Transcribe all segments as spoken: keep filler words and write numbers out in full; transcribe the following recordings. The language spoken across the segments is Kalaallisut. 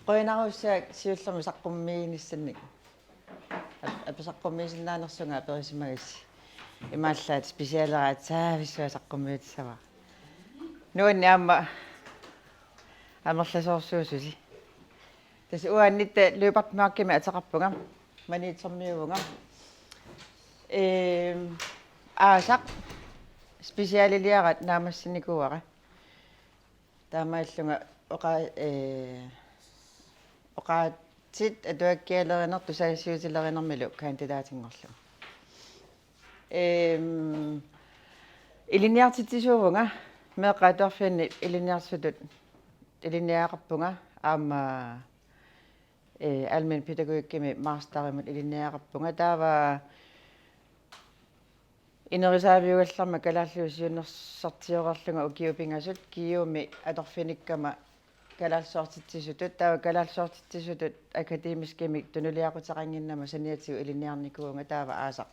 Qujanarsuaq siullermik saqqummiinissannik. Ap-, apeq saqqummiisinnaanersunga aperisimagassi. Imaallaat specialera aatsaavissua saqqummiutissavara. Nuanni aamma amerlasoorsuususi. Tassa uannitta Lyberth Mørchimik ateqarpunga. Maniitsormiuvunga. Ehm, aasaq specialiliarat naammassinikuuara. Taamaallunga oqa-, eh, oqaatsit atuakkialerineq tusagassiuutilerinermilu kandidatinngorlugu. Ehm, ilinniartitsisuuvunga, meeqqat atuarfianni ilinniartitsisutut ilinniagaqarpunga, aamma, eh, almen pædagogikkimi masterimut ilinniagaqarpunga. Taava inerisaaviugallarma kalaalliup siunnersortioreerlunga ukiut pingasut, Kiumi atorfinikkama kalaallisoortitsisutut, taava kalaallisoortitsisutut akademiskimik tunuliaquteqannginnama saniatigut ilinniarnikuuvunga, taava aasaq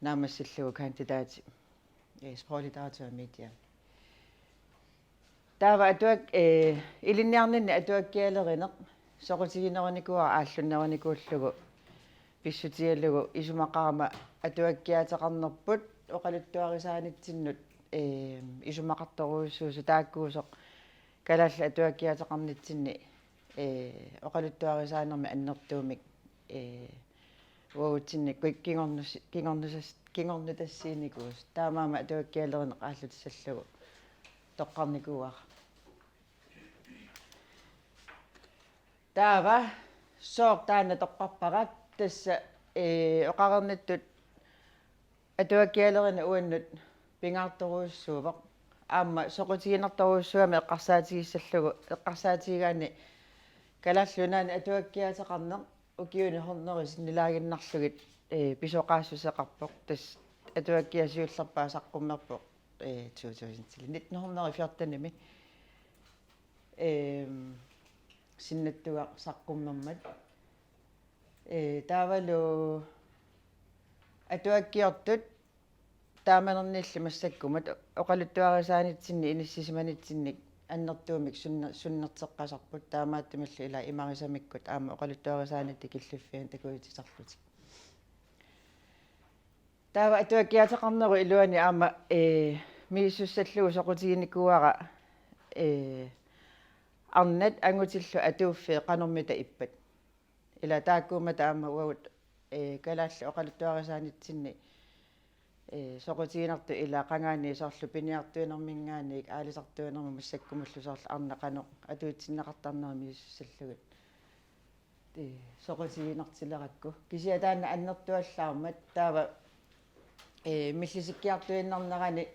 naammassillugu kandidati, eh, sproglitteratur og medier. Taava atuak-, eh, ilinniarninni atuakkialerineq soqutiginerunikuuara aallunnerunikuullugu pissutigalugu isumaqarama atuakkiaateqarnerput oqaluttuarisaanitsinnut, eh, isumaqartorujussuusoq taakkuusoq kalaallit atuakkiaateqarnitsinni, eh, oqaluttuarisaanermi annertuumik, eh, uagutsinni ki-, kingornus-, kingornusas-, kingornutassiinikuusoq. Taamaammat atuakkialerineq aallutissallugu toqqarnikuuara. Taava sooq taanna toqqarpara? Tassa, eh, oqareernittut atuakkialerineq uannut pingaartorujussuuvoq. Aamma soqutiginartorujussuugami eqqarsaatigissallugu, eqqarsaatigigaanni Kalaallit Nunaanni atuakkiaateqarneq ukiuni hundrede sinnilaaginnarlugit, eh, pisoqaassuseqarpoq. Tassa atuakkiaq siullerpaaq saqqummerpoq, eh, to tusind, nitten hundrede fjortenimi. Ehm, sinnattugaq saqqummermat. Eh, taavalu atuakkiortut taamannernilli massakkumut oqaluttuarisaanitsinni inissisimanitsinnik annertuumik sunne-, sunnerteqqasarput, taamaattumillu ila imarisamikkut aamma oqaluttuarisaanitta killiffiani takujutsisarlutik. Taava atuakkiaateqarnerup iluani aamma, eh, misissussallugu soqutiginikuuara, eh, arnat angutillu atuuffii qanormita ippat. Ila taakkuummata aamma uagut, eh, kalaallit oqaluttuarisaanitsinni, eh, soqutiginartut ila qangaaniit soorlu piniartuinerminngaanniit aalisartuinermut massakkumullu soorlu arnat qanoq atuutsinneqartarnerat misissussallugit, eh, soqutiginartilerakku. Kisianni taanna annertuallaarmat taava, eh, millisikkiartuinnarnerani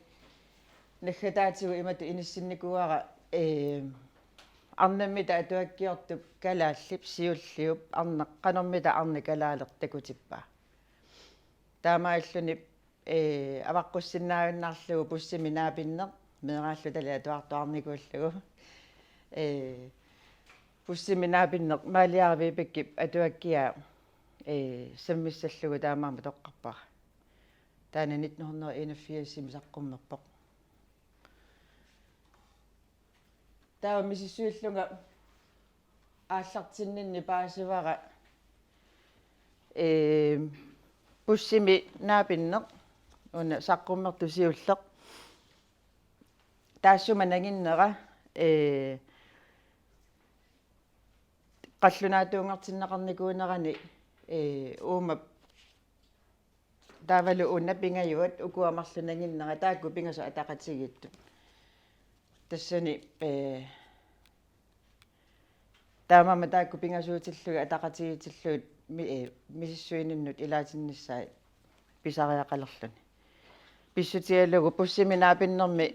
naggataatigut imatut inissinnikuuara, eh, arnammita atuakkiortup kalaallip siulliup arnaq qanormita arnat kalaaleq takutippaa. Taamaalilluni, eh, avaqqussinnaajunnaarlugu bussimi naapinneq, meeraallutali atuartuarnikuullugu. Eh, bussimi naapinneq Maaliaaraq Vibekep atuakkiaa, eh, sammissallugu taamaammat toqqarpara. Taanna nitten hundrede enogfirsimi saqqummerpoq. Taava misissuillunga aallartinninni paasivara, ee, bussimi naapinneq, una saqqummertoq siulleq. Taassuma nanginnera, ee, qallunaatuunngortinneqarnikuunerani, ee, uuma taavalu una pingajuat ukua marluk nanginnera, taakku pingasut ataqatigiittut. Tassani, ee, taamaammat taakku pingasuutillugit ataqatigiitillugit mi-, ee, misissuininnut ilaatinnissaat pisariaqalerluni. Pissutigalugu bussimi naapinnermi,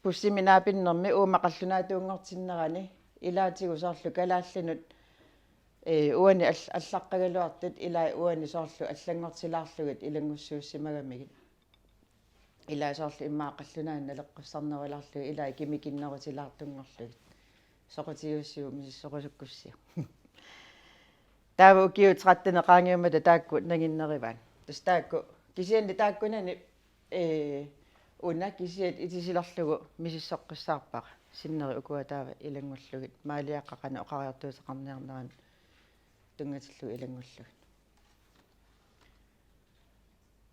bussimi naapinnermi uuma qallunaatuunngortinnerani ilaatigut soorlu kalaallinut, ee, uani all-, allaqqagaluartut ilai uani soorlu allanngortilaarlugit ilanngussuussimagamigit. Ilai soorlu immaqa qallunaanut naleqqussarnerulaarlugit ilai kimikinnerutilaartunngorlugit. Soqutigigussiuk misissoqasukkussiuk. Taava ukiut tretten qaangiummata taakku nanginnerivaat. Tassa taakku, kisianni taakkunani, ee, una kisiat itisilerlugu misissoqqissaarpara. sinneri ukua taava ilanngullugit, maaliaqqat qanoq oqariartuuteqarniarnerat tunngatillugu ilanngullugit.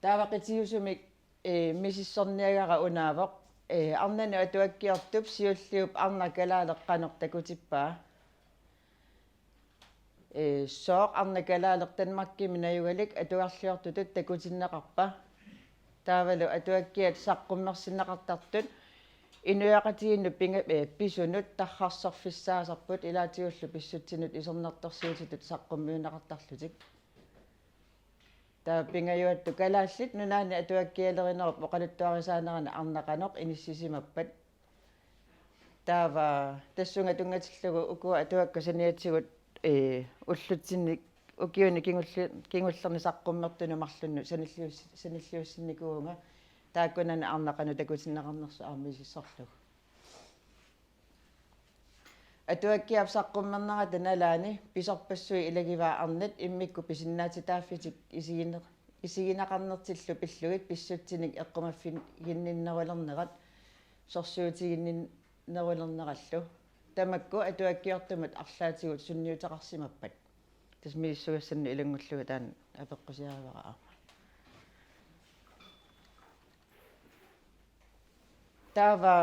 Taava qitiusumik, ee, misissorniagara unaavoq, ee, arnanut atuakkiortup siulliup arnaq kalaaleq qanoq takutippaa. Ee, sooq arnaq kalaaleq Danmarkimi najugalik atugarliortutut takutinneqarpa? Taavalu atuakkiat saqqummersinneqartartut inuiaqatigiinnut pinga-, ee, pisunut tarrarsorfissaasarput ilaatigullu pissutsinut isornartorsiutitut saqqummiunneqartarlutik. Taava pingajuattut Kalaallit Nunaanni atuakkialerinerup oqaluttuarisaanerani arnaq qanoq inissisimappat? Taava tassunga tunngatillugu ukua atuakkat saniatigut, ee, ullutsinni ukiuni kingulli-, kingullerni saqqummertunut marlunnut sanillius-, sanilliussinnikuuvunga taakkunani arnaq qanoq takutinneqarnersoq aamma misissorlugu. Atuakkiap saqqummernerata nalaani pisorpassuit ilagivaa arnat immikkut pisinnaatitaaffitik isigine-, isigineqarnertillu pillugit pissutsinik eqqumaffiginninnerulernerat sorsuutiginninnerulernerallu. Tamakku atuakkiortumut arlaatigut sunniuteqarsimappat? Tassa misissugassannut ilanngullugu taanna apeqqusiarivara aamma. Taava,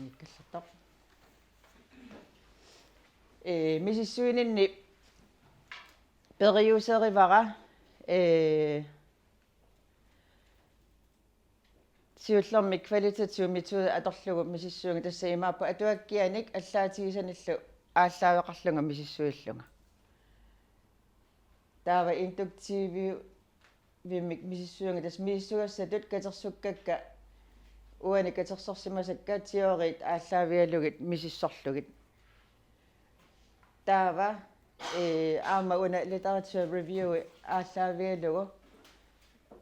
nikkallartoq. Ee, misissuininni periuserivara, ee, siullermik kvalitativ metode atorlugu misissuunga, tassa imaappoq atuakkianik allaatigisanillu aallaaveqarlunga misissuillunga. Taava induktiivi- -vimmik misissuunga, tassa misissugassatut katersukkakka uani katersorsimasakka teoriit aallaavigalugit misissorlugit. Taava, ee, aamma una literature review aallaavigalugu,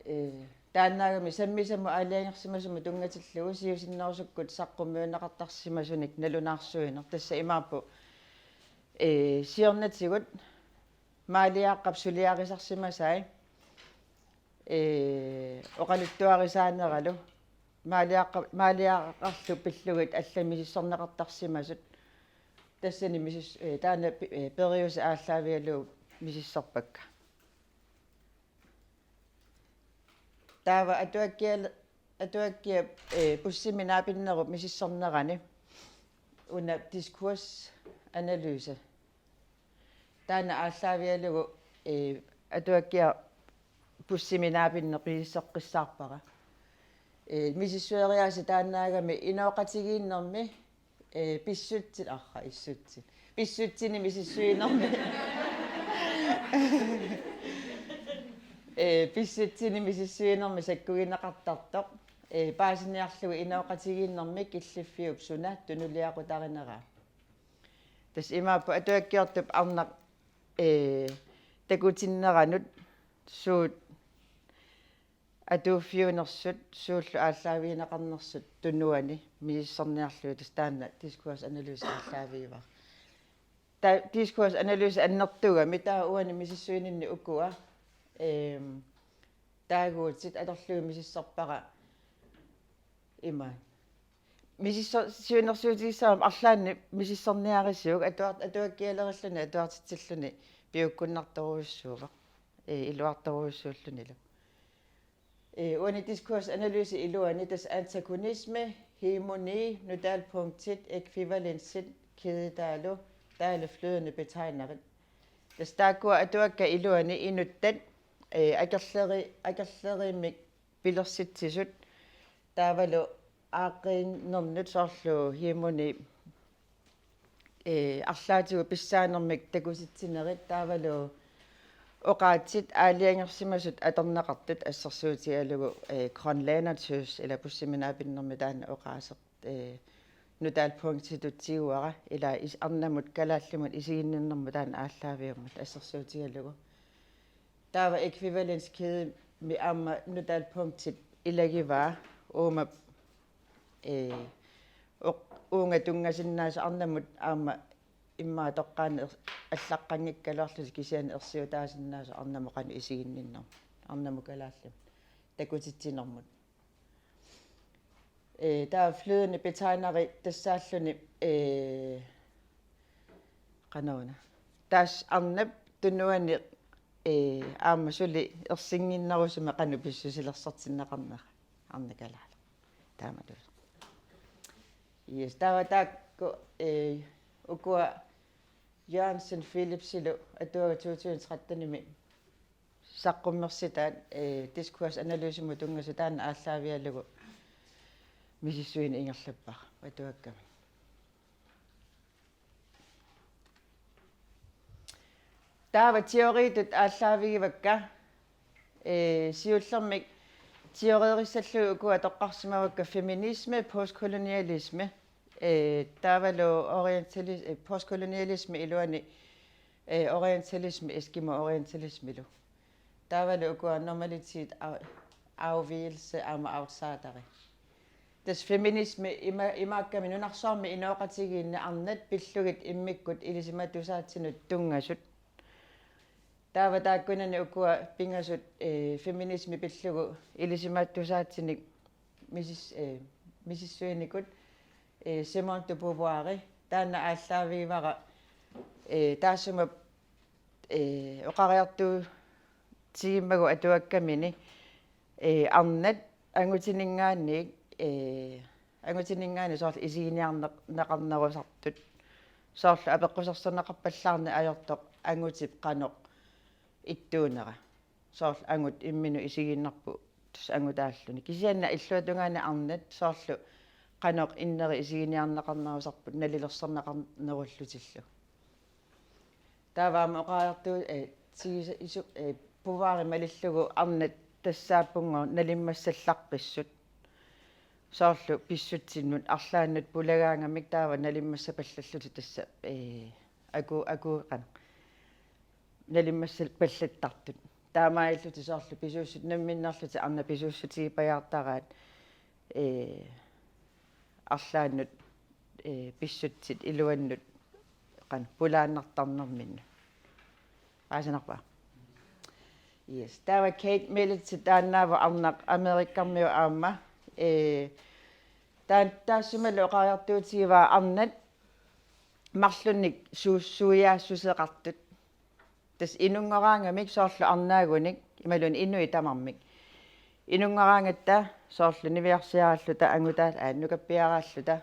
ee, taannaagami sammisamut aalajangersimasumut tunngatillugu siusinnerusukkut saqqummiunneqartarsimasunik nalunaarsuineq, tassa imaappoq, ee, siornatigut maaliaqqap suliarisarsimasai, ee, oqaluttuarisaaneralu maaliaqqa-, maaliaqarlu pillugit allat misissorneqartarsimasut. Tassani misis-, ee, taanna pi-, ee, periuseq aallaavigalugu misissorpakka. Taava atuakkial-, atuakkiap, ee, bussimi naapinnerup misissornerani una diskursanalyse. Taanna aallaavigalugu, ee, atuakkiaq bussimi naapinneq misissoqqissaarpara. Ee, misissueriaaseq taannaagami inooqatigiinnermi, ee, pissutsit, arra, issutsit. Pissutsini misissuinermi. Ee, pissutsini misissuinermi sakkugineqartartoq. Ee, paasiniarlugu inooqatigiinnermi killiffiup suna tunuliaqutarineraa. Tassa imaappoq atuakkiortup arnaq, ee, takutinneranut suut atuuffiunersut, suullu aallaavigineqarnersut tunuani misissorniarlugit, tassa taanna diskursanalyse aallaavigivara. Taava diskursanalyse annertugami taava uani misissuininni ukua, eem, taaguutit atorlugit misissorpara ima. Misissor-, siunnersuutigissavarput arlaanni misissorniarisiuk atuar-, atuakkialerilluni atuartitsilluni piukkunnartorujussuuvoq. Ee, iluartorujussuullunilu. Ee, uani diskursanalysep iluani tassa antagonisme, hegemoni, nodalpunktit, ækvivalensit, kædetaalu, taale flydende betegnere. Tassa taakkua atuakkat iluani inuttat, ee, akerleri-, akerleriimmik pilersitsisut, taavalu aaqqiinnernut soorlu hegemoni, ee, arlaatigut pissaanermik takutitsinerit, taavalu oqaatsit aalajangersimasut atorneqartut assersuutigalugu, ee, grønlændertøs, ila bussimi naapinnermi taanna oqaaseq, ee, nodalpunktitut tiguara, ila is-, arnamut kalaallimut isiginninnermut taanna aallaaviummat assersuutigalugu. Taava ækvivalenskædemi aamma nodalpunktit ilagivaa uuma, ee, oq-, uunga tunngasinnaasoq arnamut aamma immaqa toqqaannaq er-, allaqqanngikkaluarlutik kisianni ersiutaasinnaasoq arnamut qanoq isiginninnermut, arnamut kalaallimut takutitsinermut. Ee, taava flydende betegneri tassaalluni, ee, qanoruna. Tassa arnap tunuani, ee, aamma suli ersinnginnerusumik qanoq pissusilersortinneqarnera. Arnat kalaaleq. Taamatut. Yes, taava taakku, ee, ukua Jørgensen Philipsilu atuagaq to tusind tretten-imi saqqummersitaat, ee, diskursanalysemi tunngasut taanna aallaavigalugu misissuineq ingerlappara atuakkami. Taava teoriitut aallaavigivakka, ee, siullermik teoreerissallugit ukua toqqarsimavakka feminisme, postkolonialisme, ee, taavalu orientalis-, ee, postkolonialisme iluani, ee, orientalisme, eskimo-orientalismilu. Taavalu ukua normalitet, af-, afvigelse aamma outsideri. Tassa feminisme ima-, imaakkami nunarsuarmi inooqatigiinni arnat pillugit immikkut ilisimatusaatinut tunngasut. Taava taakkunani ukua pingasut, ee, feminismi pillugu ilisimatusaatinik misis-, ee, misissuinikut, ee, Simone de Beauvoir, taanna aallaavigivara, ee, taassuma, ee, oqariartuutigimmagu atuakkamini, ee, arnat angutininngaanniit, ee, angutininngaanniit soorlu isiginiarneq-, neqarnerusartut. Soorlu apeqqusersorneqarpallaarneq ajortoq angutip qanoq ittuunera. Soorlu angut imminut isigiinnarpoq tassa angutaalluni. Kisianni illuatungaani arnat soorlu qanoq inneri isiginiarneqarnerusarput nalilersorneqarnerullutillu. Taava aamma oqariartuut, ee, tigisa-, isu-, ee, Beauvoiri malillugu arnat tassaappunngooq nalimmassallaqqissut. Soorlu pissutsinnut arlaannut pulagaangamik taava nalimmassapallallutik tassa, ee, aku-, aku-, qanoq. Nalimmassapallattartut. Taamaalillutik soorlu pisuussut namminnerlutik arnat pisuussutigipajaartaraat, ee, arlaannut, ee, pissutsit iluannut qanoq pulaannartarnerminnut. Paasinarpa? Yes. Taava Kate Millett taannaavoq arnaq Amerikkarmiu aamma. Ee, taan-, taassumalu oqariartuutigivaa arnat marlunnik su-, suiaassuseqartut. Tassa inunngoraangamik soorlu arnaagunik imaluunniit inuit tamarmik. Inunngoraangatta soorlu niviarsiaraalluta angutaa-, aa, nukappiaraalluta.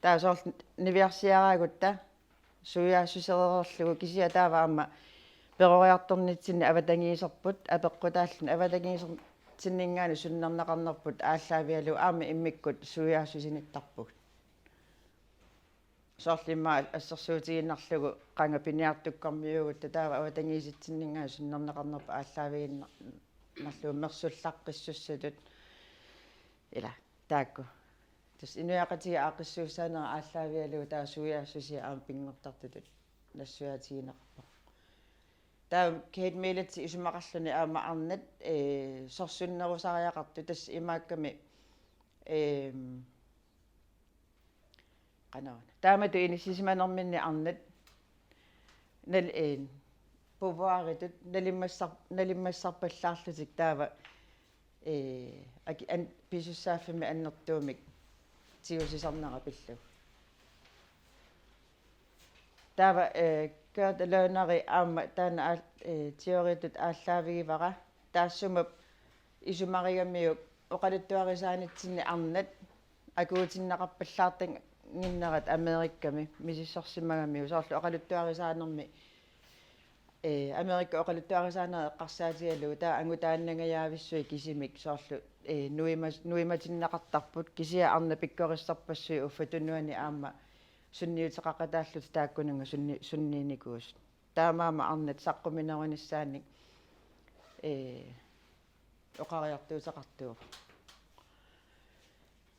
Taava soorlu niviarsiaraagutta suiaassusereerlugu kisianni taava aamma peroriartornitsinni avatangiiserput, apeqqutaalluni avatangiisertinninngaanniit sunnerneqarnerput aallaavigalugu aamma immikkut suiaassusinittarpugut. Soorlu immaqa assersuutigiinnarlugu qanga piniartukkormiuugutta taava avatangiisitsinninngaanniit sunnerneqarnerput aallaavigiinnarlugu mersullaqqissussatut. Ila, taakku. Tassa inuiaqatigiit aaqqissuussaanera aallaavigalugu taava suiaassusia aamma pinngortartutut nassuiaatigineqarpoq. Taava Kate Millett isumaqarluni aamma arnat, ee, sorsunnerusariaqartut tassa imaakkami, ee, qanoq. Taamatut inissisimanerminni arnat nal-, ee, Beauvoiritut nalimmassar-, nalimmassarpallaarlutik taava, ee, aki-, an-, pisussaaffimmi annertuumik tigusisarnera pillugu. Taava, ee, Kurt Lerner aamma taanna aal-, ee, teoriitut aallaavigivara. Taassuma isumarigamiuk oqaluttuarisaanitsinni arnat akuutinneqarpallaartannginnerat Amerikami misissorsimagamiuk soorlu oqaluttuarisaanermi, ee, Amerika oqaluttuarisaaneq eqqarsaatigalugu taava angutaannangajaavissuit kisimik soorlu, ee, nuima-, nuimatinneqartarput kisianni arnat pikkorissarpassuit uffa tunuani aamma sunniuteqaqataallutik taakkununnga sunni-, sunniinikuusut. Taamaammat arnat saqquminerunissaannik, ee, oqariartuuteqartuuvoq.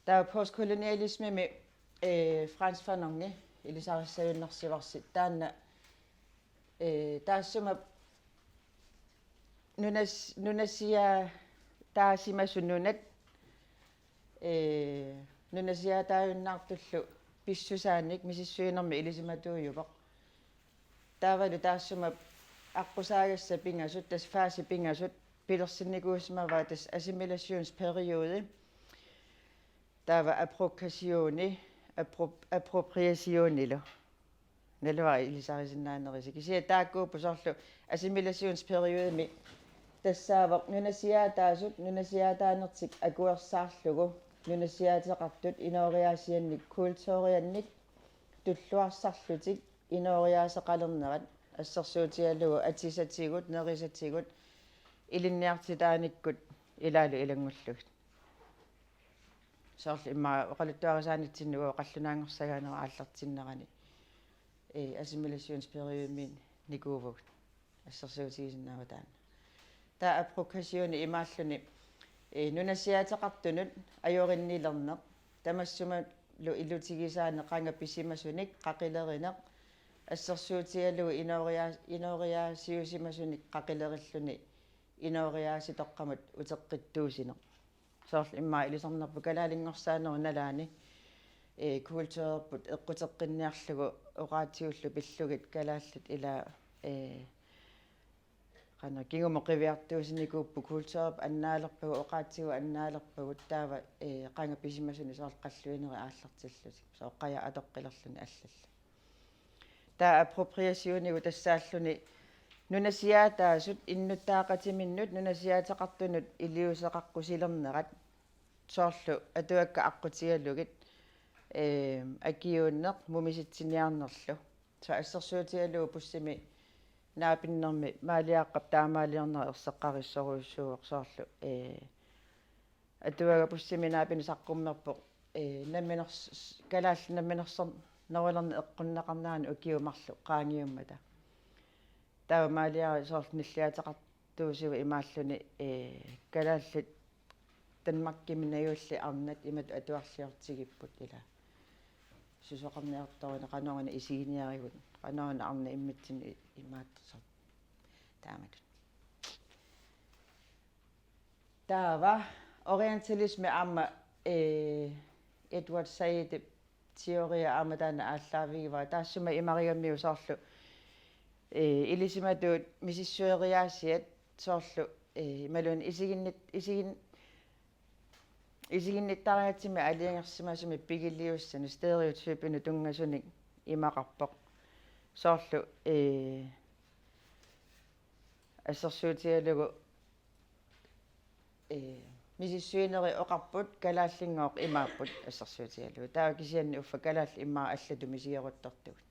Taava postkolonialismimi, ee, Frantz Fanongi ilisarissajunnaarsivarsi taanna, ee, taassuma nunas-, nunasiaataasimasut nunat, ee, nunasiaataajunnaartullu pissusaanik misissuinermi ilisimatuujuvoq. Taavalu taassuma aqqusaagassat pingasut, tassa fasit pingasut, pilersinnikuusimavaat tassa assimilationsperiode. Taava appropriationi, appro-, appropriationilu. Naluara ilisarisinnaanerisi. Kisianni taakkuupput soorlu assimilationsperiodemi tassaavoq nunasiaataasut nunasiaataanertik akuersaarlugu nunasiaateqartut inooriaasiannik kulturiannik tulluarsarlutik inooriaaseqalernerat assersuutigalugu atisatigut, nerisatigut, ilinniartitaanikkut ilaalu ilanngullugit. Soorlu immaqa oqaluttuarisaanitsinnut uagut qallunaanngorsagaanera aallartinnerani, ee, assimilationsperiodeminnikuuvugut. Assersuutigisinnaavara taanna. Taava appropriationi imaalluni, ee, nunasiaateqartunut ajorinnilerneq, tamassumalu ilutigisaaneq qanga pisimasunik qaqilerineq, assersuutigalugu inooria-, inooriaasiusimasunik qaqilerilluni inooriaasitoqqamut uteqqittuusineq. Soorlu immaqa ilisarnarpoq kalaalinngorsaanera nalaani, ee, kulturerput eqquteqqinniarlugu oqaatsigullu pillugit kalaallit ila, ee, qanoq kingumut qiviartuusinikuupput kulturerput annaalerpagut, oqaatsigut annaalerpagut taava, ee, qanga pisimasunik soorlu qalluinerit aallartillutik. Soorlu qaja atoqqilerluni allallu. Taava appropriationigu tassaalluni nunasiaataasut innuttaaqatiminnut nunasiaateqartunut iliuuseqaqqusilernerat soorlu atuakkat aqqutigalugit, ee, akiuunneq mumisitsiniarnerlu. Soorlu assersuutigalugu bussimi naapinnermi Maaliaqqap taamaaliornera erseqqarissorujussuuvoq soorlu, ee, atuagaq bussimi naapinneq saqqummerpoq, ee, namminers-, kalaallit namminersornerulerneq eqqunneqarnerani ukiut marluk qaangiummata. Taava Maaliaq soorlu nilliaateqartuusivoq imaalluni, ee, kalaallit Danmarkimi najullit arnat imatut atuarliortigipput ila. Susoqarniartoruna qanoruna isiginiarigut, qanoruna arnat immitsinnut i-, imaattoq soorlu taamatut. Taava orientalisme aamma, ee, Edward Saidip teoria aamma taanna aallaavigivara. Taassuma imarigamiuk soorlu, ee, ilisimatuut misissueriaasiat soorlu, ee, imaluunniit isiginnit-, isigin-, isiginnittariaatsimik aalajangersimasumik pigiliussanut stereotypinut tunngasunik imaqarpoq. Soorlu, ee, assersuutigalugu, ee, misissuinerit oqarput kalaallinngooq imaapput assersuutigalugu. Taava kisianni uffa kalaallit immaqa allatut misigeruttortugut.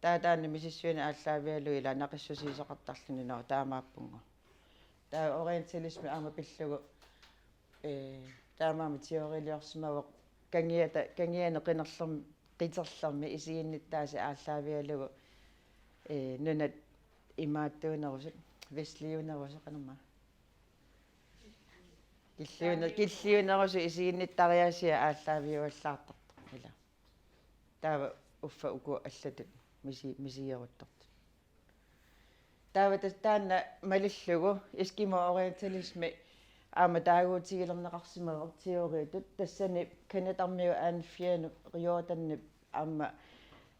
Taava taanna misissuineq aallaavigalugu ila naqissuseqartarluni, nå, taamaappunngooq. Taava orientalisme aamma pillugu, ee, taamaammat teoriliorsimavoq kangiata, kangiani qinerlerm-, qiterlermi isiginnittaasut aallaavigalugu, ee, nunat imaattuunerusut, vestliunerusut, qanormaa. Killiuner-, killiunerusut isiginnittariaasiat aallaaviuallaartartoq, ila. Taava uffa uku allatut misi-, misigeruttortut. Taava tas-, taanna malillugu eskimo-orientalisme aamma taaguutigilerneqarsimavoq teoriitut. Tassani Canadarmiu Anne Ffianip Riordanip aamma,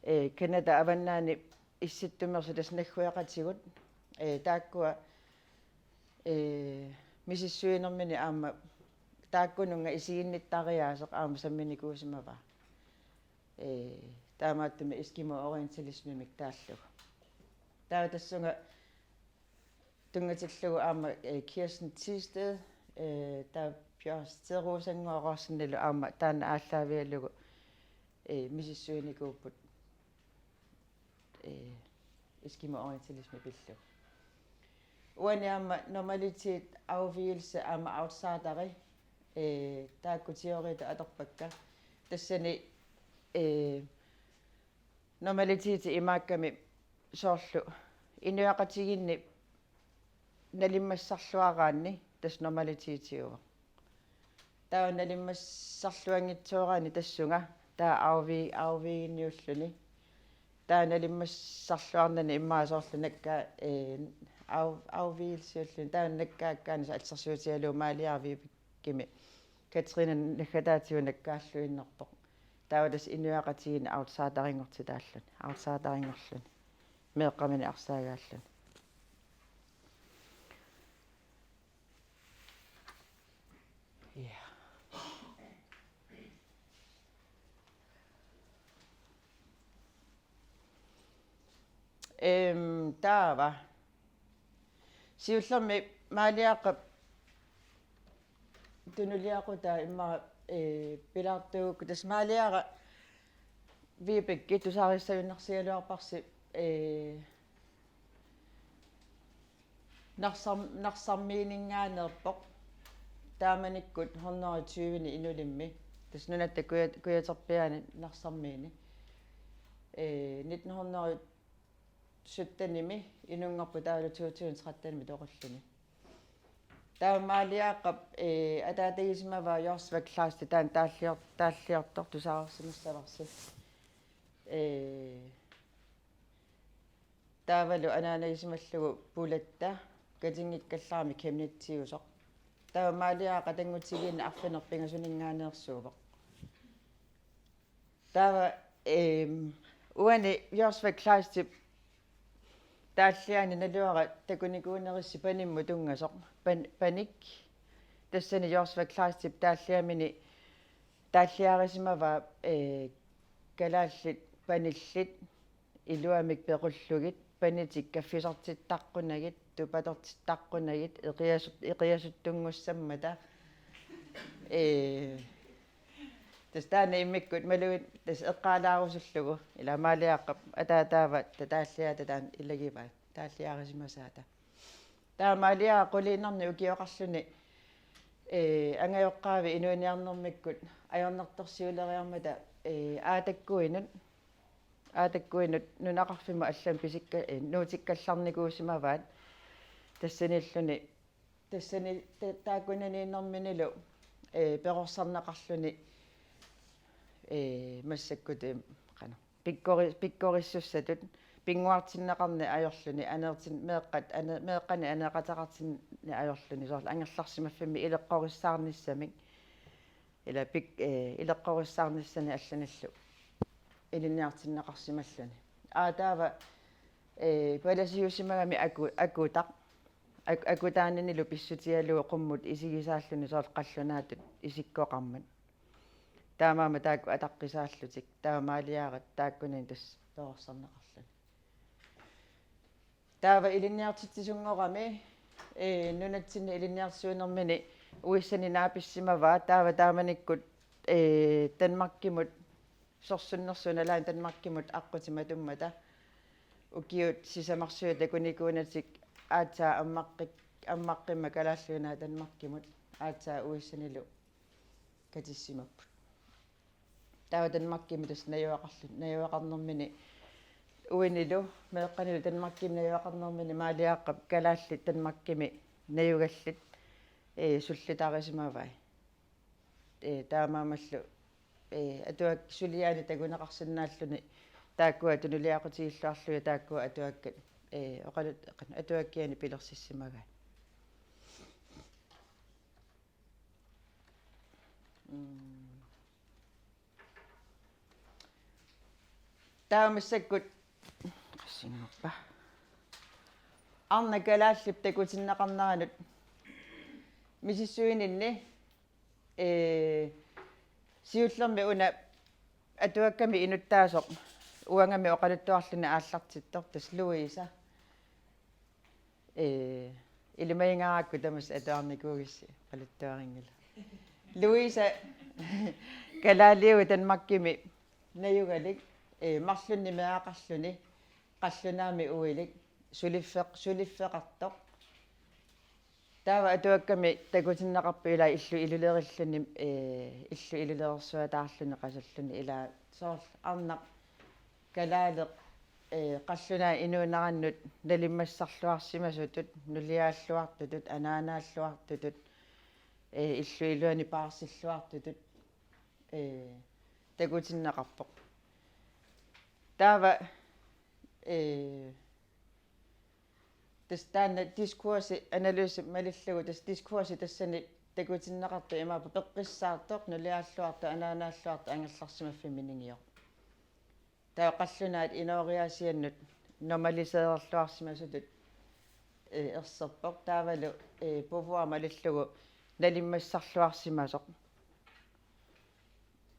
ee, Canada avannaani Issittumeersut tassa naggueqatigut, ee, taakkua, ee, misissuinermini aamma taakkununnga isiginnittariaaseq aamma samminikuusimavaa. Ee, taamaattumik eskimo-orientalismimik taallugu. Taava tassunga tunngatillugu aamma, ee, Kirsten Thisted, ee, taava Bjørn Sterusanngooq Rossenilu aamma taanna aallaavigalugu, ee, misissuinikuupput, ee, eskimo-orientalisme pillugu. Uani aamma normalitet, afvigelse aamma outsideri, ee, taakku teoriit atorpakka. Tassani, ee, normaliteti imaakkami soorlu inuiaqatigiinni nalimmassarluaraanni tassa normalitetiuvoq. Taava nalimmassarluanngitsooraanni tassunga taava afvi-, afviginiulluni. Taava nalimmassarluarnani immaqa soorlu nakka-, ee, af-, afvigelseulluni. Taava nakkaakkaani assersuutigalugu Maaliaq Vibekemi Katrine naggataatigut nakkaalluinnarpoq. Taava tassa inuiaqatigiinni outsiderinngortitaalluni, outsiderinngorluni. Meeqqaminik arsaagaalluni. Ja. Ehm, taava. Siullermik Maaliaqqap tunuliaqutaa immaqa, eh, pilaartuugukku, tassa Maaliara Vibeke tusarissagunarsigaluarparsi, eh, Narsam-, Narsarmiininngaanneerpoq. Taamanikkut hundrede og tyve inulimmi. Tassa nunatta kuja-, kujaterpiaani Narsarmiini. Eh, nitten hundrede syttenimi inunngorpoq, taavalu to tusind trettenimi toqulluni. Taava Maaliaqqap, eh, ataatagisimavaa Josva Kleist, taanna taallior-, taalliortoq tusarsimassavarsi. Eh, taavalu anaanagisimallugu Pulatta, katinngikkallarami Chemnitziusoq. Taava Maaliara qatanngutigiinni arfineq-pingasuninngaanneersuuvoq. Taava, ehm, uani Josva Kleistip taalliaani naluara takunikuunerissi panimmut tunngasoq, pan-, panik. Tassani Josva Kleistip taalliamini taalliarisimavaa, eh, kalaallit panillit iluamik pequllugit, panitik kaffisortittaqqunagit, tupatortittaqqunagit, eqiasut-, eqiasuttunngussammata. Ee, tassa taanna immikkut malugit tassa eqqaalaarusullugu, ila Maaliaqqap ataataava taalliaata taanna ilagivaa, taalliarisimasaata. Taava Maaliara quliinnarni ukioqarluni, ee, angajoqqaavi inuuniarnermikkut ajornartorsiuleriarmata, ee, Aatakkuinut, Aatakkuinut nunaqarfimmut allamut pisikka-, ee, nuutikkallarnikuusimavaat. Tassaniilluni, tassani ta-, taakkunaniinnerminilu, ee, perorsarneqarluni, ee, massakkut, ee, qanoq, pikkori-, pikkorissussatut, pinnguartinneqarneq ajorluni, aneertin-, meeqqat, ane-, meeqqanik aneeqateqartinneq ajorluni, soorlu angerlarsimaffimmi ileqqorissaarnissamik. Ila pik-, eh, ileqqorissaarnissani allanillu ilinniartinneqarsimalluni. Aa, taava, eh, palasiusimagami aku-, akutaq. Ak-, akutaaninilu pissutigalugu qummut isigisaalluni, soorlu qallunaatut isikkoqarmat. Taamaammat taakku ataqqisaallutik. Taava Maaliara taakkunani tassa perorsarneqarluni. Taava ilinniartitsisunngorami, ee, nunatsinni ilinniartitsisuunermini uissani naapissimavaa, taava taamanikkut, ee, Danmarkimut, sorsunnersuup nalaani Danmarkimut aqqutit matummata. Ukiut sisamarsuit takunikuunatik aatsaat ammaqqik-, ammaqqimmat Kalaallit Nunaat Danmarkimut aatsaat uissanilu katissimapput. Taava Danmarkimi tassa najugaqarlu-, najugaqarnermini uinilu, meeqqanilu Danmarkimi najugaqarnermini Maaliaqqap kalaallit Danmarkimi najugallit, ee, sullitarisimavai. Ee, taamaammallu, ee, atuak-, suliaani takuneqarsinnaalluni taakkua tunuliaqutigilluarlugit taakkua atuakkat, ee, oqalut-, atuakkiani pilersissimagai. Mm. Taava massakkut, qassinngorpa, arnaq kalaallip takutinneqarneranut misissuininni, ee, siullermik una atuakkami inuttaasoq uangami oqaluttuarluni aallartittoq, tassa Louisa. Ee, ilimagingaarakku tamassi atuarnikuugissi, oqaluttuarinngilaq. Louisa kalaaliuvoq Danmarkimi najugalik, ee, marlunnik meeraqarluni, qallunaamik uilik, suliffeq-, suliffeqartoq. Taava atuakkami takutinneqarpoq ilaa illut ilulerilluni, ee, illut ilulerersuataarluni qasulluni, ilaa soorlu arnaq kalaaleq, ee, qallunaat inuunerannut nalimmassarluarsimasutut, nuliaalluartutut, anaanaalluartutut, ee, illut iluani paarsilluartutut, ee, takutinneqarpoq. Taava, ee, tassa taanna diskursi analyse malillugu, tassa diskursi tassani takutinneqartoq imaappoq peqqissaartoq, nuliaalluartoq, anaanaalluartoq, angerlarsimaffimmi ningiooq. Taava qallunaat inooriaasiannut normalisererluarsimasutut, ee, erserpoq. Taavalu, ee, Beauvoir malillugu nalimmassarluarsimasoq.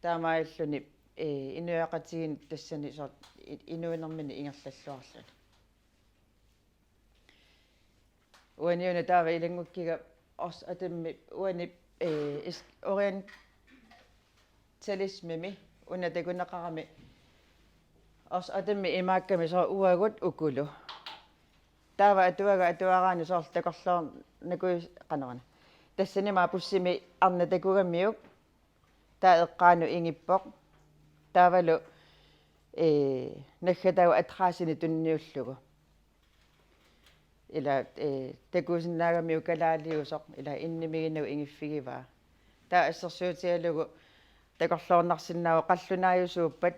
Taamaalilluni, ee, inuiaqatigiinni tassani soorlu i-, inuunermini ingerlalluarluni. Uani una taava ilanngukkiga Orsaq Atammi uani, ee, is-, orientalismimi una takuneqarami Orsaq Atammi imaakkami soorlu uagut ukulu. Taava atuagaq atuaraanni soorlu takorloornikuusoq qanoruna. Tassani aamma pussimi arnat takugamiuk. Taava eqqaanut ingippoq. Taavalu, ee, naggataagut adressini tunniullugu. Ila, ee, takusinnaagamiuk kalaaliusoq, ila innimiginagu ingiffigivaa. Taava assersuutigalugu takorloornarsinnaavoq qallunaajusuuppat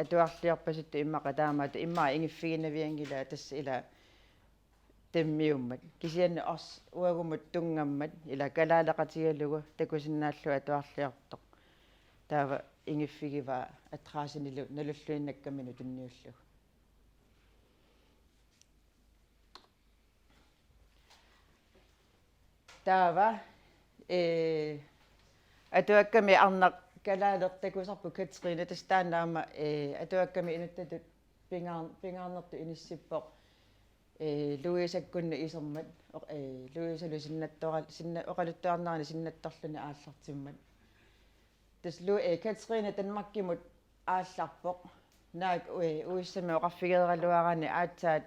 atuarliorpasittoq immaqa taamaattoq immaqa ingiffiginavianngilaat tassa ila tammiummat. Kisianni Orsaq uagumut tunngammat ila kalaaleqatigalugu takusinnaallugu atuarliortoq. Taava ingiffigivaa adressinilu nalulluinnakkaminut tunniullugu. Taava, ee, atuakkami arnaq kalaaleq takusarput Katrine, tassa taanna aamma, ee, atuakkami inuttatut pingaar-, pingaarnertut inissippoq, ee, Louisakkunnut isermat, oq-, ee, Louisalu sinnattora-, sinna-, oqaluttuarnerani sinnattorluni aallartimmat. Tassa Lou-, ee, Katrine Danmarkimut aallarpoq. Naak, ee, U S A-mi oqarfigeeraluaraanni aatsaat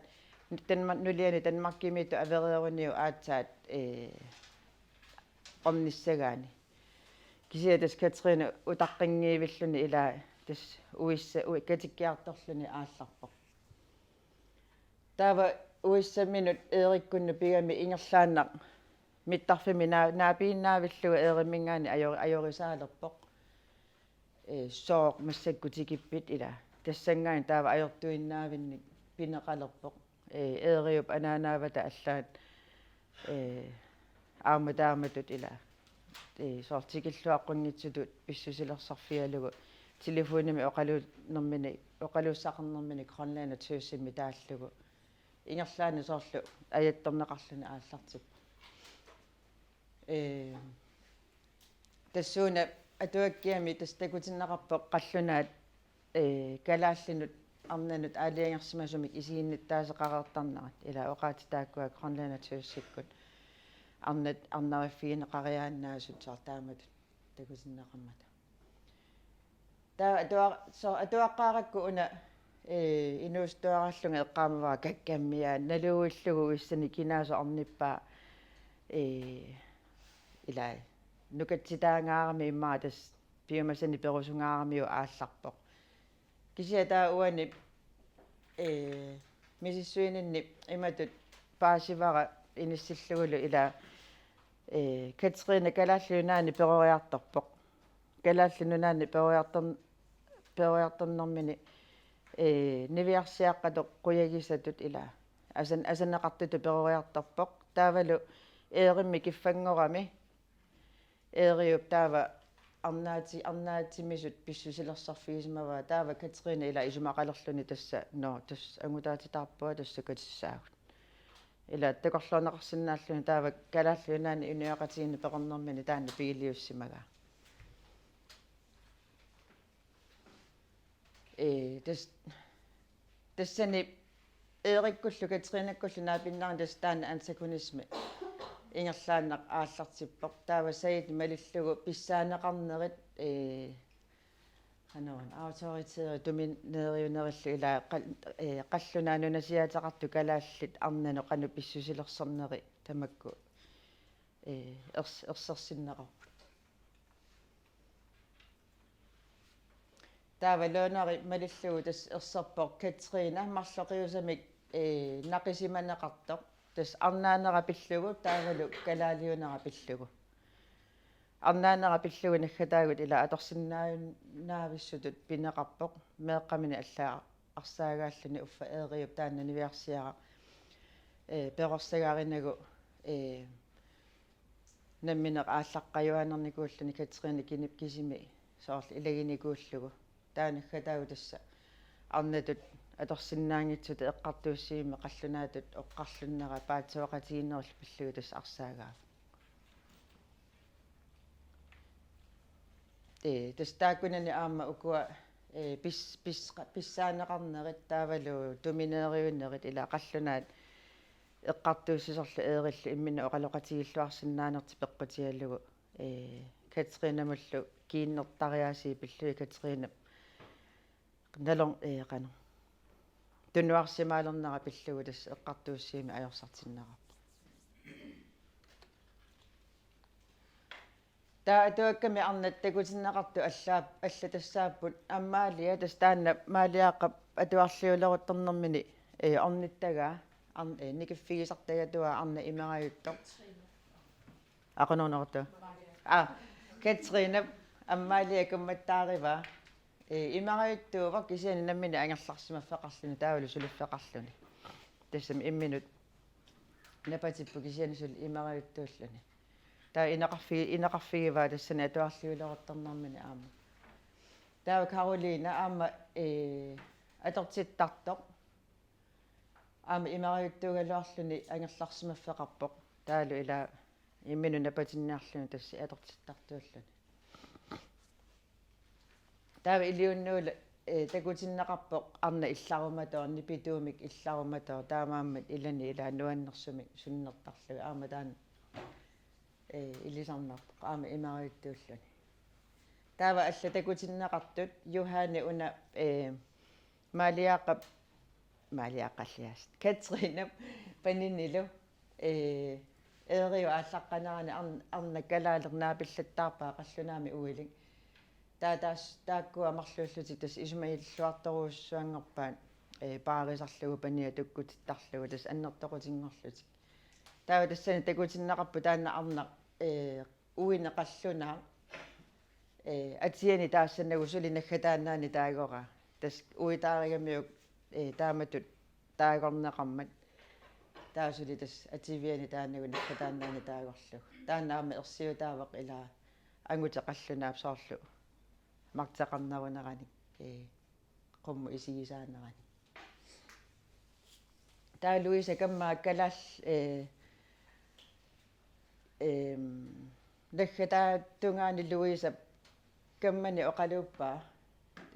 Danmark-, nuliani Danmarkimiittut avereeruniuk aatsaat, ee, ornissagaanni. Kisianni tassa Katrine utaqqinngiivilluni ila tassa U S A, u-, katikkiartorluni aallarpoq. Taava U S A-minut Eerikkut pigami ingerlaannaq mittarfimmi naa-, naapiinnaavillugu Eeriminngaanniit ajori-, ajorisaalerpoq. Ee, sooq massakkut tikippit ila. Tassanngaanniit taava ajortuinnaavinnik pineqalerpoq. Ee, Eeriup anaanaavata allaat, ee, aamma taamatut ila. Ee, soorlu tikilluaqqunngitsutut pissusilersorfigalugu telefonimi oqaluunnermini, oqaluussaqarnermini Grønlændersksimi taallugu. Ingerlaannaq soorlu ajattorneqarluni aallartippoq. Ee, tassuuna atuakkiami tassa takutinneqarpoq qallunaat, ee, kalaallinut arnanut aalajangersimasumik isiginnittaaseqareertarnerat, ila oqaatsit taakkua Grønlændersksikkut arnat arnariffigineqariaannaasut soorlu taamatut takutinneqarmata. Taava atua-, so-, atuaqqaarakku una, ee, inuusuttuaraallunga eqqaamavara kakkammiaa naluuillugu U S A-ni kinaasut ornippaa, ee, ilaa nukatsitaangaarami immaqa tassa piumasanik perusungaaramiuk aallarpoq. Kisianni taava uani, ee, misissuininni imatut paasivara inissillugulu ila, ee, Katrine Kalaallit Nunaanni peroriartorpoq. Kalaallit Nunaanni peroriartor-, peroriartornermini, ee, niviarsiaqqatut qujagisatut ila asan-, asaneqartutut peroriartorpoq. Taavalu Eerimmi kiffanngorami Eeriup taava arnaati-, arnaatimisut pissusilersorfigisimavaa, taava Katrine ila isumaqalerluni tassa, nå, tassa angutaatitaarpunga tassa katissaagut. Ila takorloorneqarsinnaalluni taava Kalaallit Nunaanni inuiaqatigiinni peqarnermini taanna pigiliussimagaa. Ee, tas-, tassani Eerikkullu Katrinekkullu naapinneranni tassa taanna antagonisme ingerlaannaq aallartippoq. Taava Said malillugu pissaaneqarnerit, ee, qanoruna, autoriterit domineeriunerillu ilaa qal-, ee, qallunaat nunasiaateqartut kalaallit arnanut qanoq pissusilersorneri tamakku, ee, ers-, ersersinneqarput. Taava Leonari malillugu tassa erserpoq Katrine marloqiusamik, ee, naqisimaneqartoq. Tassa arnaanera pillugu taavalu kalaaliunera pillugu. Arnaanera pillugu naggataagut ila atorsinnaajunnaavissutut pineqarpoq. Meeqqamini allaat arsaagaalluni uffa Eeriup taanna niviarsiaraq, ee, perorsagaarinagu, ee, nammineq aallaqqajuaannarnikuulluni Katrine kinip kisimi soorlu ilaginikuullugu. Taava naggataagut tassa arnatut atorsinnaanngitsutut eqqartuussivimmi qallunaatut oqarlunnera paatsooqatigiinnerillu pillugu tassa arsaagaavoq. Ee, tassa taakkunani aamma ukua, ee, pis-, pis-, pissaaneqarnerit taavalu domineeriunerit ila qallunaat eqqartuussisorlu Eerillu imminut oqaloqatigilluarsinnaanertik peqqutigalugu, ee, Katrinamullu kiinnertariaasii pillugit Katrinap nalor-, ee, qanoq, tunuarsimaalernera pillugu tassa eqqartuussivimmik ajorsartinneqarpoq. Taava atuakkami arnat takutinneqartut allaap-, allatassaapput Amalia, tassa taanna Maaliaqqap atuarliuleruttornermini, ee, ornittagaa, arn-, ee, nikiffigisartagatuaa arnat imerajuttoq. Aqununnertu. Aa, Katrinap Amalia kammattaarivaa. Ee, imerajuttuuvoq kisianni nammineq angerlarsimaffeqarluni taavalu suliffeqarluni. Tassami imminut napatipput kisianni suli imerajuttuulluni. Taava inoqarfigi-, inoqarfigivaa tassani atuarliuleruttornermini aamma. Taava Karoliina aamma, ee, atortittartoq. Aamma imerajuttuugaluarluni angerlarsimaffeqarpoq. Taavalu ila imminut napatinniarluni tassa atortittartuulluni. Taava iliunnuulluni, ee, takutinneqarpoq arnat illarumatoorlugit, nipituumik illarumatoorlugit, taamaammat ilani ila nuannersumik sunnertarlugit. Aamma taanna, ee, ilisarnarpoq, aamma imerajuttuulluni. Taava allat takutinneqartut Johanne una, ee, Maaliaqqap, Maaliaqqalliaasut, Katrinap paninilu, ee, Eeriup aallaqqanerani arn-, arnat kalaaleq naapillattaarpaa qallunaamik uilik. Taava taas-, taakkua marluullutik tassa isumagilluartorujussuanngorpaat, ee, paarisarlugu pania tukkutittarlugu tassa annertoqutinngorlutik. Taava tassani takutinneqarpoq taanna arnaq, ee, uineq qallunaaq, ee, atiani taassanagu suli naggataannaani taagoraa. Tassa uitaarigamiuk, ee, taamatut taagorneqarmat. Taava suli tassa ativiani taannagu naggataannaani taagorlugu. Taanna aamma ersiutaavoq ila angutit qallunaat soorlu marteqarneruneranik, ee, qummut isigisaaneranik. Taava Louise kammaak kalaal-, ee, eem, naggataata tungaani Louise kammani oqaluuppaa,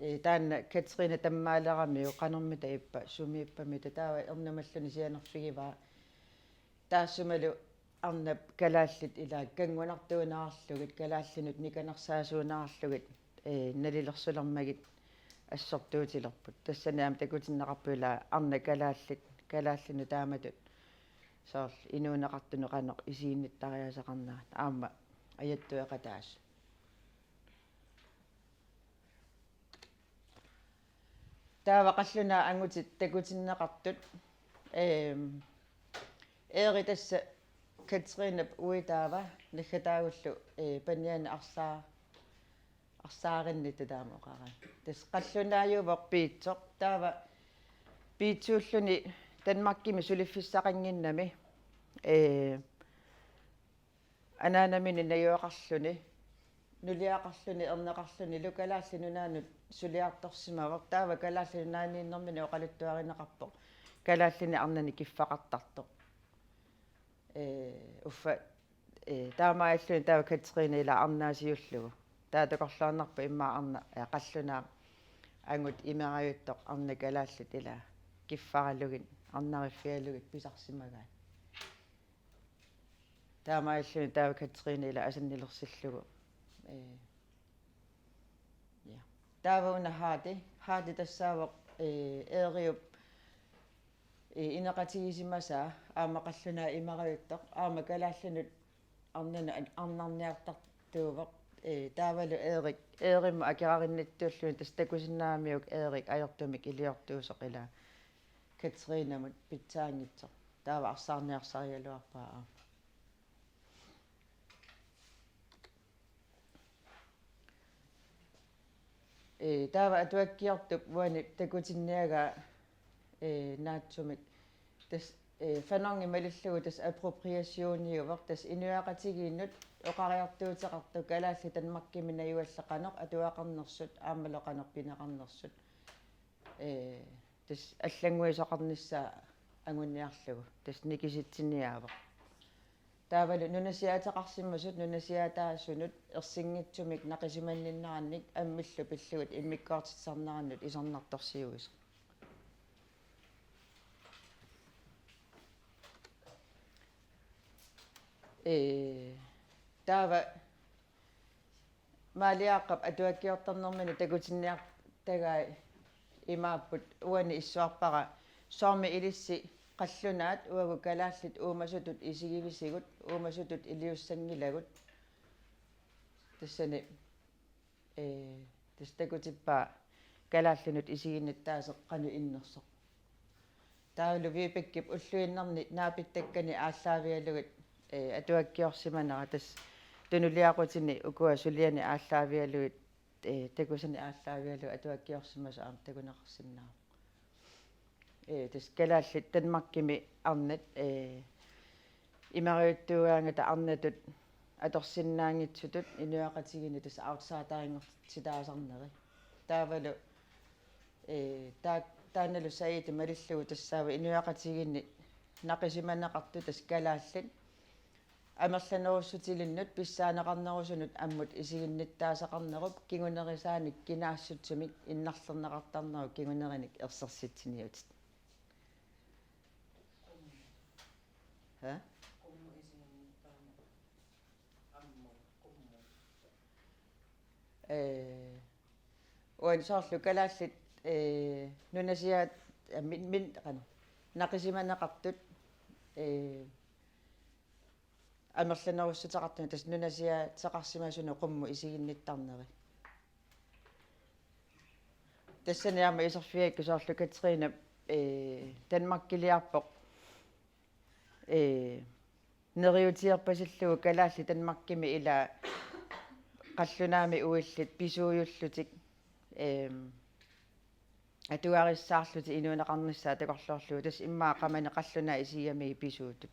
ee, taanna Katrine tammaaleramiuk qanormita ippa, sumiippamita, taava ernumalluni sianerfigivaa. Taassumalu arnap kalaallit ila kanngunartuunerarlugit, kalaallinut nikanarsaasuunerarlugit, ee, nalilersulermagit assortuutilerput. Tassani aamma takutinneqarpoq ila arnat kalaallit, kalaallinut taamatut soorlu inuuneqartunut qanoq isiginnittariaaseqarnerat aamma ajattueqataasut. Taava qallunaat angutit takutinneqartut, eem, Eeri tassa Katrinep uitaava naggataagullu, ee, paniani arsaa-, arsaarinnittoq taama oqarani. Tassa qallunaajuvoq piitsoq. Taava piitsuulluni Danmarkimi suliffissaqannginnami, ee, anaanamini najugaqarluni, nuliaqarluni, erneqarlunilu Kalaallit Nunaannut suliartorsimavoq. Taava Kalaallit Nunaanniinnermini oqaluttuarineqarpoq kalaallinik arnanik kiffaqartartoq. Ee, uffa, ee, taamaalilluni taava Katrine ila arnaasiullugu. Taava takorluuinnarpoq immaqa arnaq, ee, qallunaaq angut imerajuttoq arnat kalaallit ila kiffaralugit, arnariffigalugit pisarsimagaat. Taamaalilluni taava Katrine ila asannilersillugu. Ee, ja. Taava una Hardy, Hardy tassaavoq, ee, Eeriup, ee, ineqatigisimasaa aamma qallunaaq imerajuttoq, aamma kalaallinut arnanut an-, arnarniartartuuvoq. Ee, taavalu Erik, Eerimut akerarinnittuulluni tassa takusinnaagamiuk Erik ajortumik iliortuusoq ila Katrinemut pitsaanngitsoq. Taava arsaarniarsarigaluarpaa aamma. Ee, taava atuakkiortup uani takutinniagaa, ee, naatsumik. Tassa, ee, Fanongi malillugu tassa appropriationiuvoq, tassa inuiaqatigiinnut oqariartuuteqartoq kalaallit Danmarkimi najugallit qanoq atuaqarnersut aammalu qanoq pineqarnersut. Ee, tassa allannguisoqarnissaa anguniarlugu. Tassa nikisitsiniaavoq. Taavalu nunasiaateqarsimasut nunasiaataasunut ersinngitsumik naqisimanninnerannik ammillu pillugit immikkoortitsisarnerannut isornartorsiuisoq. Ee, taava Maaliaaqqap atuakkiortarnermini takutinniartagai imaapput: Uani issuarpara soormi ilissi qallunaat uagut kalaallit uumasutut isigivisigut, uumasutut iliussanngilagut. Tassani, ee, tassa takutippaa kalaallinut isiginnittaaseq qanoq innersoq. Taavalu Vibekep ulluinnarni naapittakkani aallaavigalugit, ee, atuakkiorsimanera, tassa tunuliaqutini ukua suliani aallaavigalugit, ee, takusani aallaavigalugit atuakkiorsimasoq aamma takuneqarsinnaavoq. Ee, tassa kalaallit Danmarkimi arnat, ee, imerajuttuugaangata arnatut atorsinnaanngitsutut inuiaqatigiinni tassa aarsaataarinngortitaasarneri. Taavalu, ee, taa-, taannalu Saidi malillugu tassaavoq inuiaqatigiinni naqisimaneqartut tassa kalaallit amerlanerussutilinnut pissaaneqarnerusunut ammut isiginnittaasaqarnerup kingunerisaanik kinaassutsumik innarlerneqartarnerup kingunerinik ersersitsiniutit. Ha? Ee, uani soorlu kalaallit, ee, nunasiaat, ee, min-, min-, qanoq, naqisimaneqartut, ee, amerlanerussuteqartunut tassa nunasiaateqarsimasunut qummut isiginnittarneri. Tassani aamma iserfigigakku soorlu Katrine, ee, Danmarkiliarpoq, ee, neriuutigerpasillugu kalaallit Danmarkimi ilaa qallunaami uillit pisuujullutik, eem, atugarissaarlutik inuuneqarnissaat takorloorlugu, tassa immaqa qamani qallunaat isigigamigit pisuutut.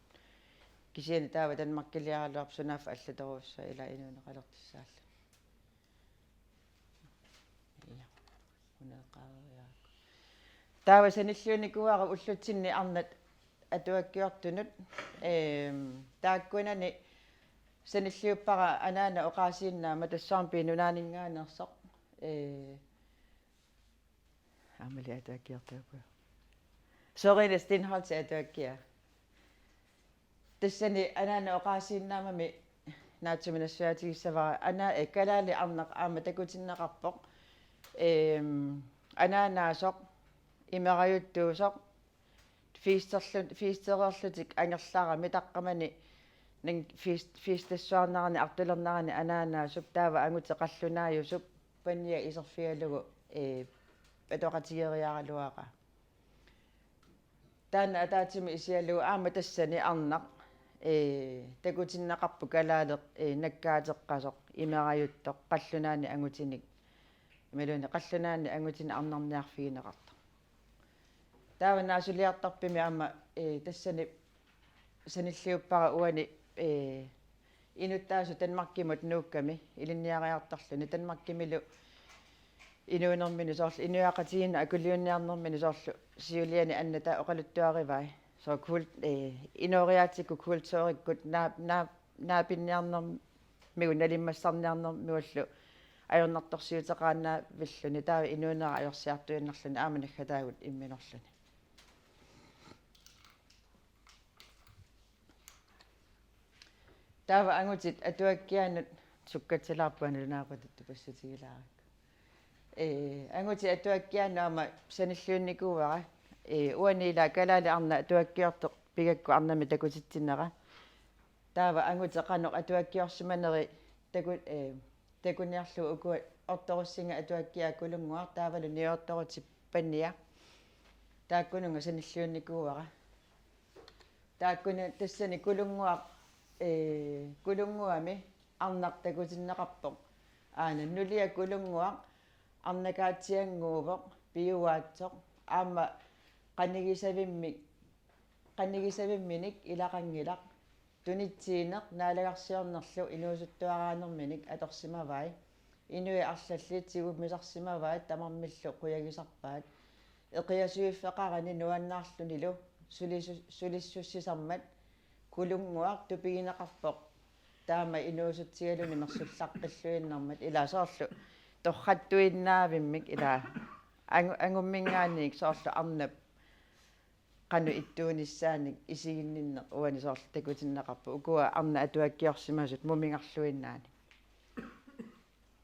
Kisianni taava Danmarkiliaraluarpoq sunaaffa allatorujussuaq ilaa inuuneqalertussaalluni. Ja. Uneeqqaariarakku. Taava sanilliunnikuuara ullutsinni arnat atuakkiortunut. Eem, taakkunani sanilliuppara anaana oqaasiinnaammat tassaarmi nunaanninngaanneersoq. Ee, Aamma atuakkiortuuvoq. Sørine Steenholdt atuakkiaa. Tassani anaana oqaasiinnaammami naatsumik nassuiaatigissavara, ana-, ee, kalaallit arnaq aamma takutinneqarpoq. Eem, anaanaasoq, imerajuttuusoq, fiisterlu-, fiistereerlutik angerlarami taqqamani, ning fiist-, fiistassuarnerani artulernerani anaanaasup taava angutit qallunaajusup pania iserfigalugu, ee, atoqatigeriaraluaraa. Taanna ataatsimut isigalugu aamma tassani arnaq, ee, takutinneqarpoq kalaaleq, ee, nakkaateqqasoq, imerajuttoq, qallunaanit angutinik, imaluunniit qallunaanit angutinik arnarniarfigineqartoq. Taava naasuliartarfimmi aamma, ee, tassani sanilliuppara uani, ee, inuttaasut Danmarkimut Nuukkami ilinniariartarluni, Danmarkimilu inuunermini soorlu inuiaqatigiinnut akuliunniarnermini soorlu siuliani annata oqaluttuarivai. Soorlu kul-, ee, inooriaatsikkut kulturikkut naa-, naa-, naapinniarnermigut nalimmassarniarnermigullu ajornartorsiuteqaannavilluni, taava inuunera ajorsiartuinnarluni aamma naggataagut imminorluni. Taava angutit atuakkiaannut sukkatsilaarpunga nalunaaqutaq tupassutigilaarlugu. Ee, angutit atuakkiaannut aamma sanilliunnikuuara. Ee, uani ilaa kalaallit arnat atuakkiortoq pigakku arnamik takutitsinera. Taava angutit qanoq atuakkiorsimaneri taku-, ee, takuniarlugu ukua Ortorussinga atuakkiaa Kulunnguaq taavalu Niuertorutip Pania. Taakkununnga sanilliunnikuuara. Taakkuna tassani Kulunnguaq, ee, Kulunnguami arnaq takutinneqarpoq. Aana nulia Kulunnguaq arnakaatsiannguuvoq, piuaatsoq, aamma qanigisavimmik, qanigisavimminik ilaqanngilaq. Tunitsiineq naalagarsiornerlu inuusuttuaraanerminik atorsimavai. Inuit arlallit tigummisarsimavaat tamarmillu qujagisarpaat. Eqiasuiffeqarani nuannaarlunilu sulisu-, sulissussisarmat Kulunnguaq tupigineqarpoq. Taama inuusutsigaluni mersullaqqilluinnarmat, ilaa soorlu torrattuinnaavimmik, ilaa angu-, angumminngaanniit soorlu arnap qanoq ittuunissaanik isiginninneq uani soorlu takutinneqarpoq ukua arnat atuakkiorsimasut muminngarluinnaanik.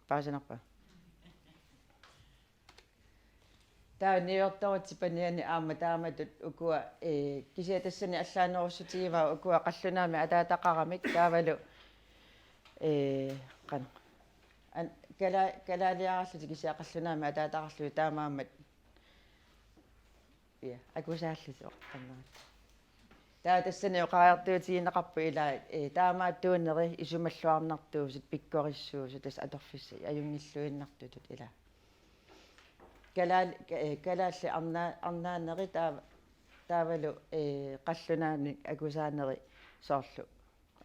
Paasinarpa? Taava niuertorutsigu paniani aamma taamatut ukua, ee, kisianni tassani allaanerussutigivaa ukua qallunaamik ataataqaramik taavalu, ee, qanoq. An-, kala-, kalaaliarallutik kisianni qallunaamik ataataqarlugit taamaammat. Ja, akusaallutik oqartarnerat. Taava tassani oqariartuutigineqarpoq ilaa, ee, taamaattuuneri isumalluarnartuusut pikkorissuusut tassa atorfissat ajunngilluinnartutut ilaa. Kalaal-, ka-, ee, kalaallit arnaa-, arnaaneri taava, taavalu, ee, qallunaanik akusaaneri soorlu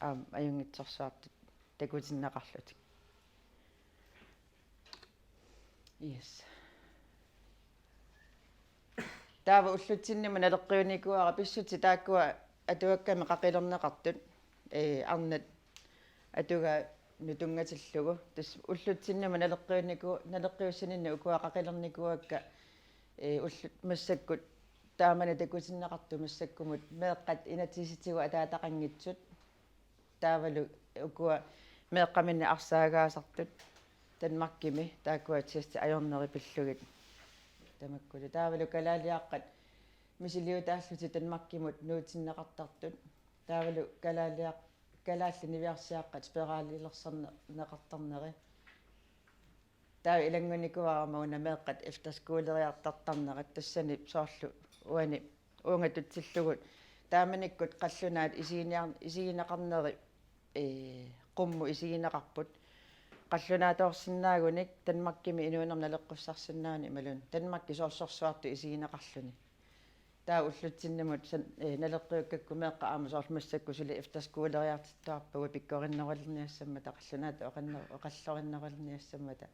aamma ajunngitsorsuartut takutinneqarlutik. Yes. Taava ullutsinnimut naleqqiunikuuara pissutsit taakkua atuakkamik qaqilerneqartut, ee, arnat atugaannut tunngatillugu. Tassa ullutsinnimut naleqqiuniku-, naleqqiussaninni ukua qaqilernikuuakka, ee, ullut massakkut taamani takutinneqartut massakkumut meeqqat inatsisitigut ataataqanngitsut. Taavalu ukua meeqqaminnik arsaagaasartut Danmarkimi taakkua testi ajorneri pillugit. Tamakkulu taavalu kalaaliaqqat misiliutaallutik Danmarkimut nuutinneqartartut. Taavalu kalaaliaq-, kalaallit niviarsiaqqat spiralilersarneqartarneri. Taava ilanngunikuuara aamma una meeqqat efterskoleriartartarnerat tassani soorlu uani uunga tutsillugu taamanikkut qallunaat isiginiar-, isigineqarneri, ee, qummut isigineqarput. Qallunaatoorsinnaagunik Danmarkimi inuunermi naleqqussarsinnaagunik imaluunniit Danmarki sorsorsuartut isigineqarluni. Taava ullutsinnimut san-, ee, naleqqiukkakku meeqqat aamma soorlu massakkut suli efterskoleriartittuarpagut pikkorinnerulerniassammata, qallunaatut oqanner-, oqallorinnerulerniassammata.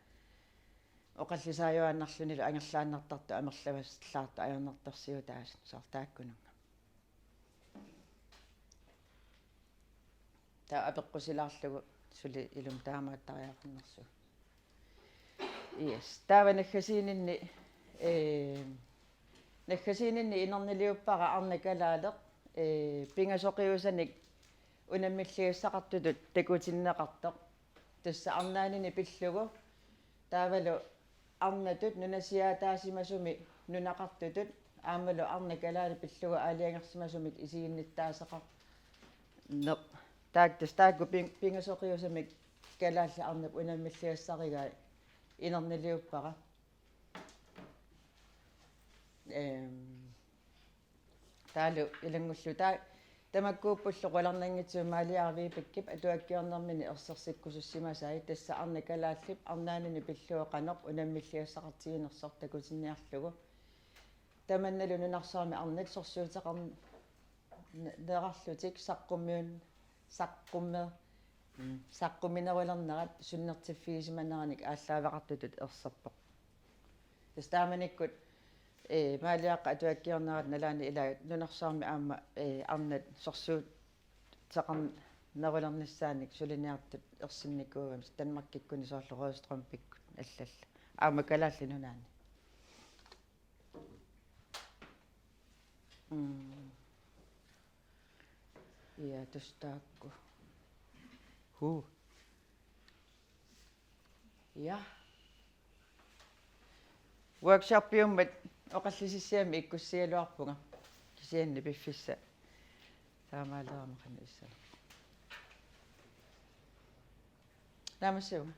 Oqallisaajuaannarlunilu angerlaannartartut amerlavallaartut ajornartorsiutaasut soorlu taakkununnga. Taava apeqqusilaarlugu suli ilumut taamaattariaqarnersugut. Yes. Taava naggasiininni, ee, naggasiininni inerniliuppara arnat kalaaleq, ee, pingasoqiusanik unammilligassaqartutut takutinneqartoq. Tassa arnaanini pillugu taavalu arnatut nunasiaataasimasumik nunaqartutut aammalu arnat kalaaleq pillugu aalajangersimasumik isiginnittaasaqarneq. Taak-, tassa taakku pin-, pingasoqiusamik kalaallit arnap unammilligassarigai inerniliuppara. Ehm, Taavalu ilanngullugu taa-, tamakkuuppullu qularnanngitsumik Maaliaara Viipikkip atuakkiornermini ersersikkusussimasai, tassa arnat kalaallip arnaanini pillugu qanoq unammilligassaqartiginersoq takutinniarlugu. Tamannalu nunarsuarmi arnat sorsuuteqarn-, ne-, nerarlutik saqqummiun-, saqqummer-, mm, saqqumminerulernerat sunnertiffigisimaneranik aallaaveqartutut erserpoq. Tassa taamanikkut, ee, Maaliaqqap atuakkiornerata nalaani ilaa nunarsuarmi aamma, ee, arnat sorsuuteqarnerulernissaannik suliniartut ersinnikuugamik Danmarkikkuni soorlu Røde Strømpikkut allallu. Aamma Kalaallit Nunaanni. Mm. Ja, tassa taakku. Huu. Ja. Workshopiummat oqallisissiami ikkussigaluarpunga. Kisianni piffissaq taamaalerama qanoq issanersoq. Naammassivugut.